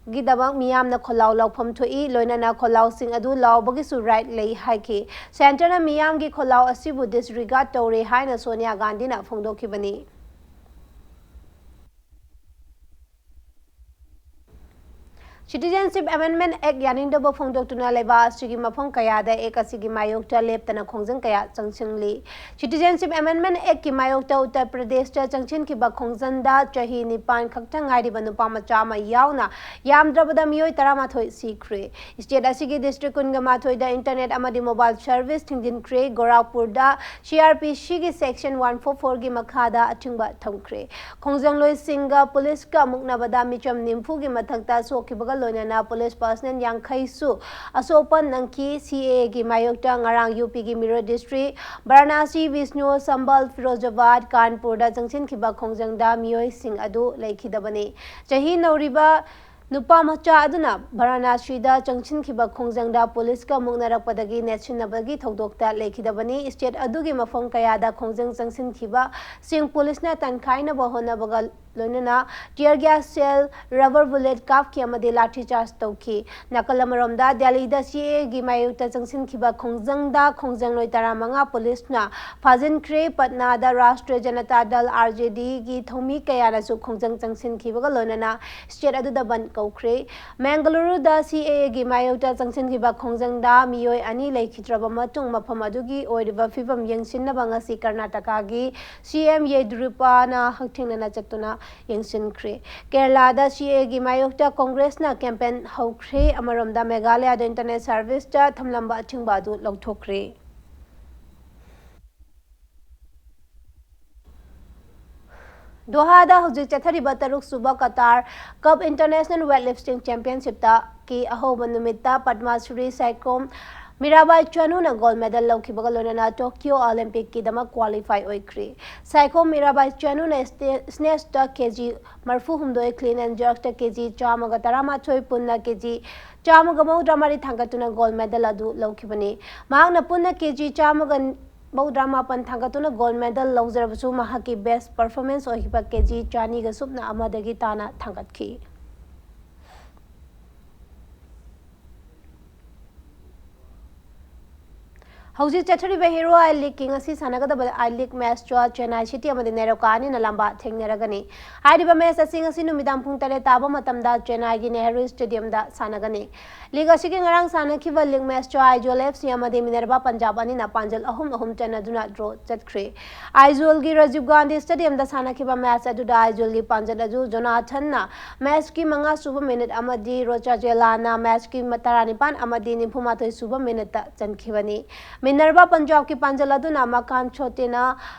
ꯒꯤꯗꯃꯛ ꯃꯤꯌꯥꯝꯅ ꯈꯣꯜꯂꯥꯎ ꯂꯥꯎꯐꯝ ꯊꯣꯛꯏ, ꯂꯣꯏꯅꯅ ꯈꯣꯜꯂꯥꯎꯁꯤꯡ ꯑꯗꯨ ꯂꯥꯎꯕꯒꯤꯁꯨ right ꯂꯩ ꯍꯥꯏꯈꯤ꯫ Centreꯅ ꯃꯤꯌꯥꯝꯒꯤ ꯈꯣꯜꯂꯥꯎ ꯑꯁꯤꯕꯨ disregard ꯇꯧꯔꯦ ꯍꯥꯏꯅ ꯁꯣꯅꯤꯌꯥ ꯒꯥꯟꯙꯤꯅ ꯐꯣꯡꯗꯣꯛꯈꯤꯕꯅꯤ꯫ Citizenship Amendment Act ꯌꯥꯅꯤꯡꯗꯕ ꯐꯣꯡꯗꯣꯛꯇꯨꯅ ꯂꯩꯕꯥꯛ ꯑꯁꯤꯒꯤ ꯃꯐꯝ ꯀꯌꯥꯗ Act ꯑꯁꯤꯒꯤ ꯃꯥꯌꯣꯛꯇ ꯂꯦꯞꯇꯅ ꯈꯣꯡꯖꯪ ꯀꯌꯥ ꯆꯪꯁꯤꯜꯂꯤ꯫ Citizenship Amendment Act ꯀꯤ ꯃꯥꯌꯣꯛꯇ ꯎꯠꯇꯔ ꯄ꯭ꯔꯗꯦꯁꯇ ꯆꯪꯁꯤꯟꯈꯤꯕ ꯈꯣꯡꯖꯪꯗ ꯆꯍꯤ ꯅꯤꯄꯥꯟ ꯈꯛꯇ ꯉꯥꯏꯔꯤꯕ ꯅꯨꯄꯥ ꯃꯆꯥ ꯑꯃ ꯌꯥꯎꯅ ꯌꯥꯝꯗ꯭ꯔꯕꯗ ꯃꯤꯑꯣꯏ ꯇꯔꯥꯃꯥꯊꯣꯏ ꯁꯤꯈ꯭ꯔꯦ꯫ State ꯑꯁꯤꯒꯤ district ꯀꯨꯟꯒ ꯃꯥꯊꯣꯏꯗ internet ꯑꯃꯗꯤ mobile service ꯊꯤꯡꯖꯤꯟꯈ꯭ꯔꯦ꯫ ꯒꯣꯔꯥꯈꯄꯨꯔꯗ C R P C ꯒꯤ section one four four ꯒꯤ ꯃꯈꯥꯗ ꯑꯊꯤꯡꯕ ꯊꯝꯈ꯭ꯔꯦ꯫ ꯈꯣꯡꯖꯪꯂꯣꯏꯁꯤꯡꯒ ꯄꯨꯂꯤꯁꯀ ꯃꯨꯛꯅꯕꯗ ꯃꯤꯆꯝ ꯅꯤꯐꯨꯒꯤ ꯃꯊꯛꯇ ꯁꯣꯛꯈꯤꯕꯒ ꯂꯣꯏꯅꯅ ꯄꯨꯂꯤꯁ personnel ꯌꯥꯡꯈꯩꯁꯨ ꯑꯁꯣꯛꯄ ꯅꯪꯈꯤ꯫ C A A ꯒꯤ ꯃꯥꯌꯣꯛꯇ ꯉꯔꯥꯡ U P ꯒꯤ ꯃꯤꯔꯣꯠ district, ꯕꯔꯥꯅꯥꯁꯤ, ꯕꯤꯁꯅꯨ, ꯁꯝꯕꯜ, ꯐꯤꯔꯣꯖꯥꯕꯥꯗ, ꯀꯥꯟꯄꯨꯔꯗ ꯆꯪꯁꯤꯟꯈꯤꯕ ꯈꯣꯡꯖꯪꯗ ꯃꯤꯑꯣꯏꯁꯤꯡ ꯑꯗꯨ ꯂꯩꯈꯤꯗꯕꯅꯤ꯫ ꯆꯍꯤ ꯅꯧꯔꯤꯕ ꯅꯨꯄꯥ ꯃꯆꯥ ꯑꯗꯨꯅ ꯕꯔꯥꯅꯥꯁꯤꯗ ꯆꯪꯁꯤꯟꯈꯤꯕ ꯈꯣꯡꯖꯪꯗ ꯄꯨꯂꯤꯁꯀ ꯃꯨꯛꯅꯔꯛꯄꯗꯒꯤ ꯅꯦꯠꯁꯤꯟꯅꯕꯒꯤ ꯊꯧꯗꯣꯛꯇ ꯂꯩꯈꯤꯗꯕꯅꯤ꯫ State ꯑꯗꯨꯒꯤ ꯃꯐꯝ ꯀꯌꯥꯗ ꯈꯣꯡꯖꯪ ꯆꯪꯁꯤꯟꯈꯤꯕꯁꯤꯡ ꯄꯨꯂꯤꯁꯅ ꯇꯟꯈꯥꯏꯅꯕ ꯍꯣꯠꯅꯕꯒ ꯂꯣꯏꯅꯅ tear gas shell, rubber bullet ꯀꯥꯞꯈꯤ ꯑꯃꯗꯤ ꯂꯥꯊꯤ ꯆꯥꯔꯖ ꯇꯧꯈꯤ꯫ ꯅꯥꯀꯜ ꯑꯃꯔꯣꯝꯗ ꯗꯦꯜꯂꯤꯗ C A A ꯒꯤ ꯃꯥꯌꯣꯛꯇ ꯆꯪꯁꯤꯟꯈꯤꯕ ꯈꯣꯡꯖꯪꯗ ꯈꯣꯡꯖꯪꯂꯣꯏ ꯇꯔꯥꯃꯉꯥ ꯄꯨꯂꯤꯁꯅ ꯐꯥꯖꯤꯟꯈ꯭ꯔꯦ꯫ ꯄꯠꯅꯥꯗ ꯔꯥꯁꯇ꯭ꯔꯤꯌ ꯖꯅꯇꯥ ꯗꯜ, R J D, ꯒꯤ ꯊꯧꯃꯤ ꯀꯌꯥꯅꯁꯨ ꯈꯣꯡꯖꯪ ꯆꯪꯁꯤꯟꯈꯤꯕꯒ ꯂꯣꯏꯅꯅ state ꯑꯗꯨꯗ ꯕꯟꯗ ꯀꯧꯈ꯭ꯔꯦ꯫ ꯃꯦꯡꯒꯂꯨꯔꯨꯗ C A A ꯒꯤ ꯃꯥꯌꯣꯛꯇ ꯆꯪꯁꯤꯟꯈꯤꯕ ꯈꯣꯡꯖꯪꯗ ꯃꯤꯑꯣꯏ ꯑꯅꯤ ꯂꯩꯈꯤꯗ꯭ꯔꯕ ꯃꯇꯨꯡ ꯃꯐꯝ ꯑꯗꯨꯒꯤ ꯑꯣꯏꯔꯤꯕ ꯐꯤꯕꯝ ꯌꯦꯡꯁꯤꯟꯅꯕ ꯉꯁꯤ ꯀꯔꯅꯥꯇꯀꯥꯒꯤ C M ꯌꯦꯗꯤꯌꯨꯔꯞꯄꯥꯅ ꯍꯛꯊꯦꯡꯅꯅ ꯆꯠꯇꯨꯅ ꯌꯦꯡꯁꯤꯟꯈ꯭ꯔꯦ꯫ ꯀꯦꯔꯂꯥꯗ C A A ꯒꯤ ꯃꯥꯌꯣꯛꯇ ꯀꯣꯡꯒ꯭ꯔꯦꯁꯅ campaign ꯍꯧꯈ꯭ꯔꯦ꯫ ꯑꯃꯔꯣꯝꯗ ꯃꯦꯘꯥꯂꯌꯥꯗ internet service ꯇ ꯊꯝꯂꯝꯕ ꯑꯊꯤꯡꯕ ꯑꯗꯨ ꯂꯧꯊꯣꯛꯈ꯭ꯔꯦ꯫ ꯗꯣꯍꯥꯗ ꯍꯧꯖꯤꯛ ꯆꯠꯊꯔꯤꯕ ꯇꯔꯨꯛ ꯁꯨꯕ Qatar Cup International Weightlifting Championship ꯇ ꯀꯤ ꯑꯍꯧꯕ ꯅꯨꯃꯤꯠꯇ ꯄꯗꯃ ꯁ꯭ꯔꯤ ꯁꯥꯏꯈꯣꯝ ꯃꯤꯔꯥꯕꯥꯏ ꯆꯅꯨꯅ gold medal ꯂꯧꯈꯤꯕꯒ ꯂꯣꯏꯅꯅ Tokyo Olympic ꯀꯤꯗꯃꯛ qualify ꯑꯣꯏꯈ꯭ꯔꯦ꯫ ꯁꯥꯏꯈꯣꯝ ꯃꯤꯔꯥꯕꯥꯏ ꯆꯅꯨꯅ sne-, snatch ꯇ K G ꯃꯔꯐꯨ ꯍꯨꯝꯗꯣꯏ, clean and jerk ꯇ K G ꯆꯥꯝꯃꯒ ꯇꯔꯥꯃꯥꯊꯣꯏ, ꯄꯨꯟꯅ K G ꯆꯥꯝꯃꯒ ꯃꯧꯗ꯭ꯔꯥ ꯃꯔꯤ ꯊꯥꯡꯒꯠꯇꯨꯅ gold medal ꯑꯗꯨ ꯂꯧꯈꯤꯕꯅꯤ꯫ ꯃꯍꯥꯛꯅ ꯄꯨꯟꯅ K G ꯆꯥꯝꯃꯒ ꯃꯧꯗ꯭ꯔꯥ ꯃꯥꯄꯟ ꯊꯥꯡꯒꯠꯇꯨꯅ gold medal ꯂꯧꯖꯔꯕꯁꯨ, ꯃꯍꯥꯛꯀꯤ best performance ꯑꯣꯏꯈꯤꯕ K G ꯆꯥꯅꯤꯒ ꯁꯨꯞꯅ ꯑꯃꯗꯒꯤ ꯇꯥꯅ ꯊꯥꯡꯒꯠꯈꯤ꯫ ꯍꯧꯖꯤꯛ ꯆꯠꯊꯔꯤꯕ ꯍꯦꯔꯣ ꯑꯥꯏ ꯂꯤꯒꯀꯤ ꯉꯁꯤ ꯁꯥꯟꯅꯒꯗꯕ ꯑꯥꯏ ꯂꯤꯒ ꯃꯦꯆꯇ ꯆꯦꯟꯅꯥꯏ ꯁꯤꯇꯤ ꯑꯃꯗꯤ ꯅꯦꯔꯣꯀꯥ ꯑꯅꯤꯅ ꯂꯝꯕꯥ ꯊꯦꯡꯅꯔꯒꯅꯤ꯫ ꯍꯥꯏꯔꯤꯕ ꯃꯦꯆ ꯑꯁꯤ ꯉꯁꯤ ꯅꯨꯃꯤꯗꯥꯡ ꯄꯨꯡ ꯇꯔꯦꯠ ꯇꯥꯕ ꯃꯇꯝꯗ ꯆꯦꯟꯅꯥꯏꯒꯤ ꯅꯦꯍꯔꯨ ꯁ꯭ꯇꯦꯗꯤꯌꯝꯗ ꯁꯥꯟꯅꯒꯅꯤ꯫ ꯂꯤꯒ ꯑꯁꯤꯒꯤ ꯉꯔꯥꯡ ꯁꯥꯟꯅꯈꯤꯕ ꯂꯤꯒ ꯃꯦꯆꯇ ꯑꯥꯏꯖꯣꯜ ꯑꯦꯐ ꯁꯤ ꯑꯃꯗꯤ ꯃꯤꯅꯔꯚꯥ ꯄꯟꯖꯥꯕ ꯑꯅꯤꯅ ꯄꯥꯟꯖꯜ ꯑꯍꯨꯝ ꯑꯍꯨꯝ ꯆꯟꯅꯗꯨꯅ ꯗ꯭ꯔꯣ ꯆꯠꯈ꯭ꯔꯦ꯫ ꯑꯥꯏꯖꯣꯜꯒꯤ ꯔꯥꯖꯤꯕ ꯒꯥꯟꯙꯤ ꯁ꯭ꯇꯦꯗꯤꯌꯝꯗ ꯁꯥꯟꯅꯈꯤꯕ ꯃꯦꯆ ꯑꯗꯨꯗ ꯑꯥꯏꯖꯣꯜꯒꯤ ꯄꯥꯟꯖꯜ ꯑꯗꯨ ꯖꯣꯅꯥꯊꯟꯅ ꯃꯦꯆꯀꯤ ꯃꯉꯥ ꯁꯨꯕ ꯃꯤꯅꯤꯠ ꯑꯃꯗꯤ ꯔꯣꯆꯥꯖꯦꯂꯥꯅ ꯃꯦꯆꯀꯤ ꯇꯔꯥꯅꯤꯄꯥꯟ ꯑꯃꯗꯤ ꯅꯤꯐꯨ ꯃꯥꯊꯣꯏ ꯁꯨꯕ ꯃꯤꯅꯤꯠꯇ ꯆꯟꯈꯤꯕꯅꯤ꯫ ꯃꯤꯅꯔꯚꯥ ꯄꯟꯖꯥꯕꯀꯤ ꯄꯥꯟꯖꯜ ꯑꯗꯨꯅ ꯃꯀꯥꯟ ꯁꯣꯇꯦꯅ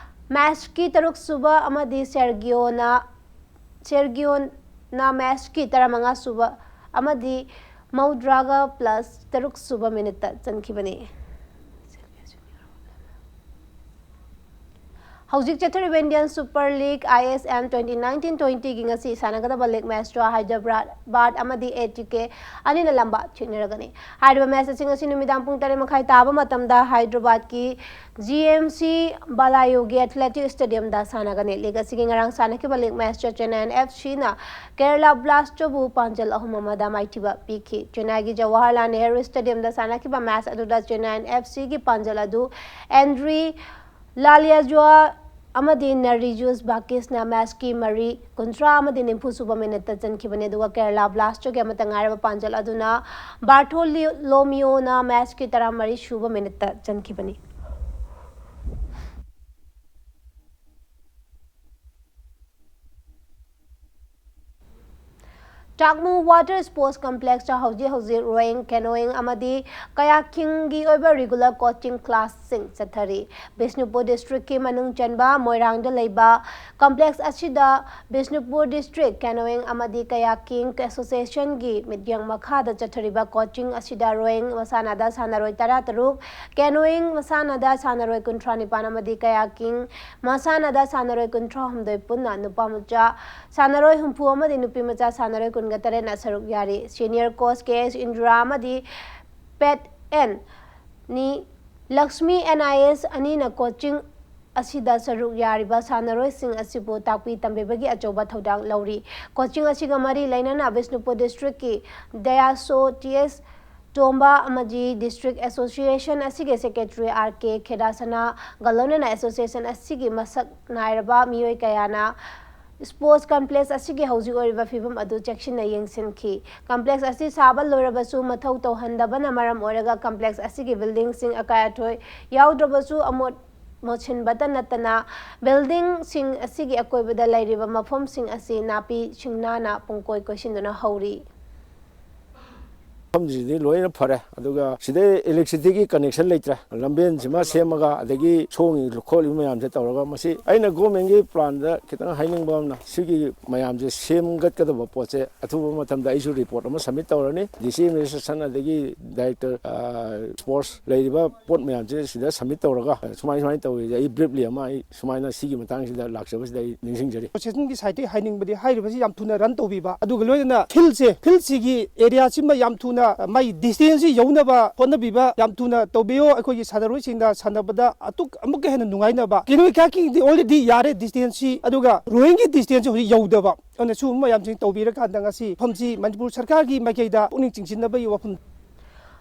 ꯃꯦꯆꯀꯤ ꯇꯔꯨꯛ ꯁꯨꯕ ꯑꯃꯗꯤ ꯁꯦꯔꯒꯤꯌꯣꯅ, ꯁꯦꯔꯒꯤꯌꯣꯅ ꯃꯦꯆꯀꯤ ꯇꯔꯥꯃꯉꯥ ꯁꯨꯕ ꯑꯃꯗꯤ ꯃꯧꯗ꯭ꯔꯥꯒ ꯄ꯭ꯂꯁ ꯇꯔꯨꯛ ꯁꯨꯕ ꯃꯤꯅꯤꯠꯇ ꯆꯟꯈꯤꯕꯅꯤ꯫ ꯍꯧꯖꯤꯛ ꯆꯠꯊꯔꯤꯕ ꯏꯟꯗꯤꯌꯟ ꯁꯨꯄꯔ ꯂꯤꯒ, ꯑꯥꯏ ꯑꯦꯁ ꯑꯦꯜ, ꯇ꯭ꯋꯦꯟꯇꯤ ꯅꯥꯏꯟꯇꯤꯟ ꯇ꯭ꯋꯦꯟꯇꯤꯒꯤ ꯉꯁꯤ ꯁꯥꯟꯅꯒꯗꯕ ꯂꯤꯒ ꯃꯦꯆꯇ ꯍꯥꯏꯗ꯭ꯔꯕꯥꯗ ꯑꯃꯗꯤ ꯑꯦ ꯇꯤ ꯀꯦ ꯑꯅꯤꯅ ꯂꯝꯕꯥ ꯊꯦꯡꯅꯔꯒꯅꯤ꯫ ꯍꯥꯏꯔꯤꯕ ꯃꯦꯆ ꯑꯁꯤ ꯉꯁꯤ ꯅꯨꯃꯤꯗꯥꯡ ꯄꯨꯡ ꯇꯔꯦꯠ ꯃꯈꯥꯏ ꯇꯥꯕ ꯃꯇꯝꯗ ꯍꯥꯏꯗ꯭ꯔꯕꯥꯗꯀꯤ ꯖꯤ ꯑꯦꯝ ꯁꯤ ꯕꯥꯂꯥꯌꯣꯒꯤ ꯑꯦꯊꯂꯦꯇꯤꯛ ꯁ꯭ꯇꯦꯗꯤꯌꯝꯗ ꯁꯥꯟꯅꯒꯅꯤ꯫ ꯂꯤꯒ ꯑꯁꯤꯒꯤ ꯉꯔꯥꯡ ꯁꯥꯟꯅꯈꯤꯕ ꯂꯤꯒ ꯃꯦꯆꯇ ꯆꯦꯟꯅꯥꯏ ꯑꯦꯐ ꯁꯤꯅ ꯀꯦꯔꯂꯥ ꯕ꯭ꯂꯥꯁꯇꯕꯨ ꯄꯥꯟꯖꯜ ꯑꯍꯨꯝ ꯑꯃꯗ ꯃꯥꯏꯊꯤꯕ ꯄꯤꯈꯤ꯫ ꯆꯦꯟꯅꯥꯏꯒꯤ ꯖꯋꯥꯍꯔꯂꯥꯜ ꯅꯦꯍꯔꯨ ꯁ꯭ꯇꯦꯗꯤꯌꯝꯗ ꯁꯥꯟꯅꯈꯤꯕ ꯃꯦꯆ ꯑꯗꯨꯗ ꯆꯦꯟꯅꯥꯏ ꯑꯦꯐ ꯁꯤꯒꯤ ꯄꯥꯟꯖꯜ ꯑꯗꯨ ꯑꯦꯟꯗ꯭ꯔꯤ ꯂꯥꯂꯤꯌꯥꯖꯨꯋꯥ ꯑꯃꯗꯤ ꯅꯔꯤꯖꯨꯁ ꯕꯥꯀꯤꯁꯅ ꯃꯦꯆꯀꯤ ꯃꯔꯤ, ꯀꯨꯟꯊ꯭ꯔꯥ ꯑꯃꯗꯤ ꯅꯤꯐꯨ ꯁꯨꯕ ꯃꯤꯅꯤꯠꯇ ꯆꯟꯈꯤꯕꯅꯤ, ꯑꯗꯨꯒ ꯀꯦꯔꯂꯥ ꯕ꯭ꯂꯥꯁꯇꯔꯒꯤ ꯑꯃꯠꯇ ꯉꯥꯏꯔꯕ ꯄꯥꯟꯖꯜ ꯑꯗꯨꯅ ꯕꯥꯔꯊꯣꯂꯣꯃꯤꯌꯣꯅ ꯃꯦꯆꯀꯤ ꯇꯔꯥꯃꯔꯤ ꯁꯨꯕ ꯃꯤꯅꯤꯠꯇ ꯆꯟꯈꯤꯕꯅꯤ꯫ ꯇꯥꯛꯃꯨ ꯋꯥꯇꯔ ꯁ꯭ꯄꯣꯔꯠꯁ ꯀꯝꯄ꯭ꯂꯦꯛꯁꯇ ꯍꯧꯖꯤꯛ ꯍꯧꯖꯤꯛ ꯔꯣꯋꯤꯡ, ꯀꯦꯅꯣꯋꯤꯡ ꯑꯃꯗꯤ ꯀꯌꯥꯀꯤꯡꯒꯤ ꯑꯣꯏꯕ ꯔꯤꯒꯨꯂꯔ ꯀꯣꯆꯤꯡ ꯀ꯭ꯂꯥꯁꯁꯤꯡ ꯆꯠꯊꯔꯤ꯫ ꯕꯤꯁꯅꯨꯄꯨꯔ ꯗꯤꯁꯇ꯭ꯔꯤꯛꯀꯤ ꯃꯅꯨꯡ ꯆꯟꯕ ꯃꯣꯏꯔꯥꯡꯗ ꯂꯩꯕ ꯀꯝꯄ꯭ꯂꯦꯛꯁ ꯑꯁꯤꯗ ꯕꯤꯁꯅꯨꯄꯨꯔ ꯗꯤꯁꯇ꯭ꯔꯤꯛ ꯀꯦꯅꯣꯋꯤꯡ ꯑꯃꯗꯤ ꯀꯌꯥꯀꯤꯡ ꯑꯦꯁꯣꯁꯤꯌꯦꯁꯟꯒꯤ ꯃꯤꯠꯌꯦꯡ ꯃꯈꯥꯗ ꯆꯠꯊꯔꯤꯕ ꯀꯣꯆꯤꯡ ꯑꯁꯤꯗ ꯔꯣꯋꯤꯡ ꯃꯁꯥꯟꯅꯗ ꯁꯥꯟꯅꯔꯣꯏ ꯇꯔꯥꯇꯔꯨꯛ, ꯀꯦꯅꯣꯋꯤꯡ ꯃꯁꯥꯟꯅꯗ ꯁꯥꯟꯅꯔꯣꯏ ꯀꯨꯟꯊ꯭ꯔꯥ ꯅꯤꯄꯥꯟ ꯑꯃꯗꯤ ꯀꯌꯥꯀꯤꯡ ꯃꯁꯥꯟꯅꯗ ꯁꯥꯟꯅꯔꯣꯏ ꯀꯨꯟꯊ꯭ꯔꯥ ꯍꯨꯝꯗꯣꯏ ꯄꯨꯟꯅ ꯅꯨꯄꯥ ꯃꯆꯥ ꯁꯥꯟꯅꯔꯣꯏ ꯍꯨꯝꯐꯨ ꯑꯃꯗꯤ ꯅꯨꯄꯤ ꯃꯆꯥ ꯁꯥꯟꯅꯔꯣꯏ ꯀꯨꯟꯒ ꯇꯔꯦꯠꯅ ꯁꯔꯨꯛ ꯌꯥꯔꯤ꯫ ꯁꯤꯅꯤꯌꯔ ꯀꯣꯆ ꯀꯦ ꯑꯦꯁ ꯏꯟꯗꯤꯔꯥ ꯑꯃꯗꯤ ꯄꯦꯠ ꯑꯦꯟ ꯅꯤ ꯂꯛꯁꯃꯤ ꯑꯦꯟ ꯑꯥꯏ ꯑꯦꯁ ꯑꯅꯤꯅ ꯀꯣꯆꯤꯡ ꯑꯁꯤꯗ ꯁꯔꯨꯛ ꯌꯥꯔꯤꯕ ꯁꯥꯟꯅꯔꯣꯏꯁꯤꯡ ꯑꯁꯤꯕꯨ ꯇꯥꯛꯄꯤ ꯇꯝꯕꯤꯕꯒꯤ ꯑꯆꯧꯕ ꯊꯧꯗꯥꯡ ꯂꯧꯔꯤ꯫ ꯀꯣꯆꯤꯡ ꯑꯁꯤꯒ ꯃꯔꯤ ꯂꯩꯅꯅ ꯕꯤꯁꯅꯨꯄꯨꯔ ꯗꯤꯁꯇ꯭ꯔꯤꯛꯀꯤ ꯗꯌꯥꯁꯣ ꯇꯤ ꯑꯦꯁ ꯇꯣꯝꯕ ꯑꯃꯗꯤ District Association ꯑꯁꯤꯒꯤ Secretary R K ꯈꯦꯗꯥꯁꯅꯥꯒ ꯂꯣꯏꯅꯅ association ꯑꯁꯤꯒꯤ ꯃꯁꯛ ꯅꯥꯏꯔꯕ ꯃꯤꯑꯣꯏ ꯀꯌꯥꯅ sports complex ꯑꯁꯤꯒꯤ ꯍꯧꯖꯤꯛ ꯑꯣꯏꯔꯤꯕ ꯐꯤꯕꯝ ꯑꯗꯨ ꯆꯦꯛꯁꯤꯟꯅ ꯌꯦꯡꯁꯤꯟꯈꯤ꯫ Complex ꯑꯁꯤ ꯁꯥꯕ ꯂꯣꯏꯔꯕꯁꯨ ꯃꯊꯧ ꯇꯧꯍꯟꯗꯕꯅ ꯃꯔꯝ ꯑꯣꯏꯔꯒ complex ꯑꯁꯤꯒꯤ buildingꯁꯤꯡ ꯑꯀꯥꯏ ꯑꯊꯣꯏ ꯌꯥꯎꯗ꯭ꯔꯕꯁꯨ ꯑꯃꯣꯠ ꯃꯣꯠꯁꯤꯟꯕꯇ ꯅꯠꯇꯅ buildingꯁꯤꯡ ꯑꯁꯤꯒꯤ ꯑꯀꯣꯏꯕꯗ ꯂꯩꯔꯤꯕ ꯃꯐꯝꯁꯤꯡ ꯑꯁꯤ ꯅꯥꯄꯤ ꯁꯤꯡꯅꯥꯅ ꯄꯨꯡꯀꯣꯏ ꯀꯣꯏꯁꯤꯟꯗꯨꯅ ꯍꯧꯔꯤ꯫ ꯃꯐꯝꯁꯤꯗꯤ ꯂꯣꯏꯅ ꯐꯔꯦ, ꯑꯗꯨꯒ ꯁꯤꯗꯩ electricityꯒꯤ connection ꯂꯩꯇ꯭ꯔꯦ, ꯂꯝꯕꯦꯟꯁꯤꯃ ꯁꯦꯝꯃꯒ ꯑꯗꯒꯤ ꯁꯣꯡꯉꯤ ꯈꯣꯠꯂꯤꯕ ꯃꯌꯥꯝꯁꯦ ꯇꯧꯔꯒ, ꯃꯁꯤ ꯑꯩꯅ governmentꯀꯤ planꯗ ꯈꯤꯇꯪ ꯍꯥꯏꯅꯤꯡꯕ ꯑꯃꯅ, ꯁꯤꯒꯤ ꯃꯌꯥꯝꯁꯦ ꯁꯦꯝꯒꯠꯀꯗꯕ ꯄꯣꯠꯁꯦ ꯑꯊꯨꯕ ꯃꯇꯝꯗ ꯑꯩꯁꯨ report ꯑꯃ submit ꯇꯧꯔꯅꯤ, D C administration ꯑꯗꯒꯤ director sports ꯂꯩꯔꯤꯕ ꯄꯣꯠ ꯃꯌꯥꯝꯁꯦ ꯁꯤꯗ submit ꯇꯧꯔꯒ, ꯁꯨꯃꯥꯏ ꯁꯨꯃꯥꯏꯅ ꯇꯧꯔꯤꯁꯦ ꯑꯩ briefly ꯑꯃ ꯑꯩ ꯁꯨꯃꯥꯏꯅ ꯁꯤꯒꯤ ꯃꯇꯥꯡꯁꯤꯗ ꯂꯥꯛꯆꯕꯁꯤꯗ ꯑꯩ ꯅꯤꯡꯁꯤꯡꯖꯔꯤ꯫ Associationꯒꯤ sideꯇꯒꯤ ꯍꯥꯏꯅꯤꯡꯕꯗꯤ ꯍꯥꯏꯔꯤꯕꯁꯤ ꯌꯥꯝ ꯊꯨꯅ run ꯇꯧꯕꯤꯕ, ꯑꯗꯨꯒ ꯂꯣꯏꯅꯅ fieldꯁꯦ, fieldꯁꯤꯒꯤ areaꯁꯤꯃ ꯌꯥꯝ ꯊꯨꯅ ꯃꯥꯒꯤ distanceꯁꯤ ꯌꯧꯅꯕ ꯍꯣꯠꯅꯕꯤꯕ ꯌꯥꯝ ꯊꯨꯅ ꯇꯧꯕꯤꯌꯨ꯫ ꯑꯩꯈꯣꯏꯒꯤ ꯁꯥꯟꯅꯔꯣꯏꯁꯤꯡꯗ ꯁꯥꯟꯅꯕꯗ ꯑꯇꯨꯛ ꯑꯃꯨꯛꯀ ꯍꯦꯟꯅ ꯅꯨꯡꯉꯥꯏꯅꯕ꯫ Canoe kayaking already ꯌꯥꯔꯦ distanceꯁꯤ, ꯑꯗꯨꯒ rowingꯒꯤ distanceꯁꯤ ꯍꯧꯖꯤꯛ ꯌꯧꯗꯕ꯫ ꯑꯗꯨꯅ ꯁꯤꯒꯨꯝꯕ ꯃꯌꯥꯝꯁꯤꯡ ꯇꯧꯕꯤꯔꯀꯥꯟꯗ ꯉꯁꯤ ꯃꯐꯝꯁꯤ ꯃꯅꯤꯄꯨꯔ ꯁꯔꯀꯥꯔꯒꯤ ꯃꯥꯏꯀꯩꯗ ꯄꯨꯛꯅꯤꯡ ꯆꯤꯡꯁꯤꯟꯅꯕꯒꯤ ꯋꯥꯐꯝ꯫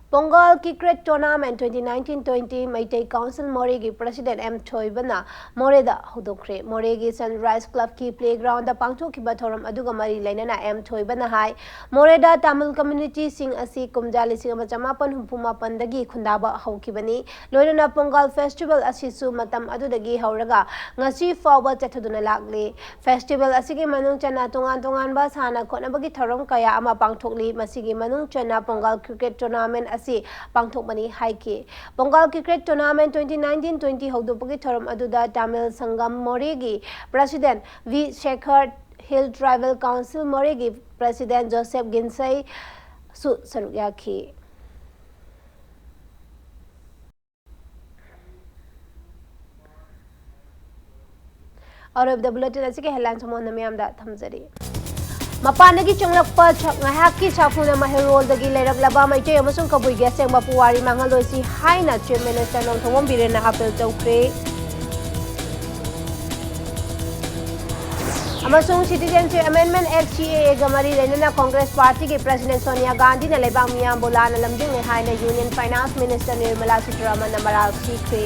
Pongal Cricket Tournament twenty nineteen twenty Meitei Council ꯃꯣꯔꯦꯒꯤ President M ꯊꯣꯏꯕꯅ ꯃꯣꯔꯦꯗ ꯍꯧꯗꯣꯛꯈ꯭ꯔꯦ꯫ ꯃꯣꯔꯦꯒꯤ Sunrise Clubꯀꯤ playgroundꯗ ꯄꯥꯡꯊꯣꯛꯈꯤꯕ ꯊꯧꯔꯝ ꯑꯗꯨꯒ ꯃꯔꯤ ꯂꯩꯅꯅ M ꯊꯣꯏꯕꯅ ꯍꯥꯏ, ꯃꯣꯔꯦꯗ Tamil communityꯁꯤꯡ ꯑꯁꯤ ꯀꯨꯝꯖꯥ ꯂꯤꯁꯤꯡ ꯑꯃ ꯆꯃꯥꯄꯟ ꯍꯨꯝꯐꯨ ꯃꯥꯄꯟꯗꯒꯤ ꯈꯨꯟꯗꯥꯕ ꯍꯧꯈꯤꯕꯅꯤ꯫ ꯂꯣꯏꯅꯅ Pongal Festival ꯑꯁꯤꯁꯨ ꯃꯇꯝ ꯑꯗꯨꯗꯒꯤ ꯍꯧꯔꯒ ꯉꯁꯤ ꯐꯥꯎꯕ ꯆꯠꯊꯗꯨꯅ ꯂꯥꯛꯂꯤ꯫ Festival ꯑꯁꯤꯒꯤ ꯃꯅꯨꯡ ꯆꯟꯅ ꯇꯣꯉꯥꯟ ꯇꯣꯉꯥꯟꯕ ꯁꯥꯟꯅ ꯈꯣꯠꯅꯕꯒꯤ ꯊꯧꯔꯝ ꯀꯌꯥ ꯑꯃ ꯄꯥꯡꯊꯣꯛꯂꯤ꯫ ꯃꯁꯤꯒꯤ ꯃꯅꯨꯡ ꯆꯟꯅ Pongal Cricket Tournament ꯑꯁꯤ ꯄꯥꯡꯊꯣꯛꯄꯅꯤ ꯍꯥꯏꯈꯤ꯫ Pongal Cricket Tournament twenty nineteen twenty ꯍꯧꯗꯣꯛꯄꯒꯤ ꯊꯧꯔꯝ ꯑꯗꯨꯗ Tamil Sangam ꯃꯣꯔꯦꯒꯤ President V Sekhar, Hill Tribal Council ꯃꯣꯔꯦꯒꯤ President Joseph ꯒꯤꯟꯁꯩ ꯁꯨ ꯁꯔꯨꯛ ꯌꯥꯈꯤ꯫ ꯑꯔꯣꯏꯕꯗ bulletin ꯑꯁꯤꯒꯤ headline ꯁꯃꯣꯟꯅ ꯃꯤꯌꯥꯝꯗ ꯊꯝꯖꯔꯤ꯫ ꯃꯄꯥꯟꯗꯒꯤ ꯆꯪꯂꯛꯄ ꯉꯥꯏꯍꯥꯛꯀꯤ ꯁꯥꯐꯨꯅ ꯃꯍꯩꯔꯣꯜꯗꯒꯤ ꯂꯩꯔꯛꯂꯕ ꯃꯩꯇꯩ ꯑꯃꯁꯨꯡ ꯀꯕꯨꯏꯒꯤ ꯑꯁꯦꯡꯕ ꯄꯨꯋꯥꯔꯤ ꯃꯥꯡꯍꯜꯂꯣꯏꯁꯤ ꯍꯥꯏꯅ Chief Minister ꯅꯣꯡꯊꯣꯝꯕꯝ ꯕꯤꯔꯦꯟꯅ appeal ꯇꯧꯈ꯭ꯔꯦ꯫ ꯑꯃꯁꯨꯡ Citizenship Amendment Act, C A A ꯒ ꯃꯔꯤ ꯂꯩꯅꯅ ꯀꯣꯡꯒ꯭ꯔꯦꯁ ꯄꯥꯔꯇꯤꯒꯤ ꯄ꯭ꯔꯁꯤꯗꯦꯟꯠ ꯁꯣꯅꯤꯌꯥ ꯒꯥꯟꯙꯤꯅ ꯂꯩꯕꯥꯛ ꯃꯤꯌꯥꯝꯕꯨ ꯂꯥꯟꯅ ꯂꯝꯖꯤꯡꯂꯦ ꯍꯥꯏꯅ ꯌꯨꯅꯤꯌꯟ ꯐꯥꯏꯅꯥꯟꯁ ꯃꯤꯅꯤꯁꯇꯔ ꯅꯤꯔꯃꯂꯥ ꯁꯤꯇꯥꯔꯥꯃꯟꯅ ꯃꯔꯥꯜ ꯁꯤꯈ꯭ꯔꯦ꯫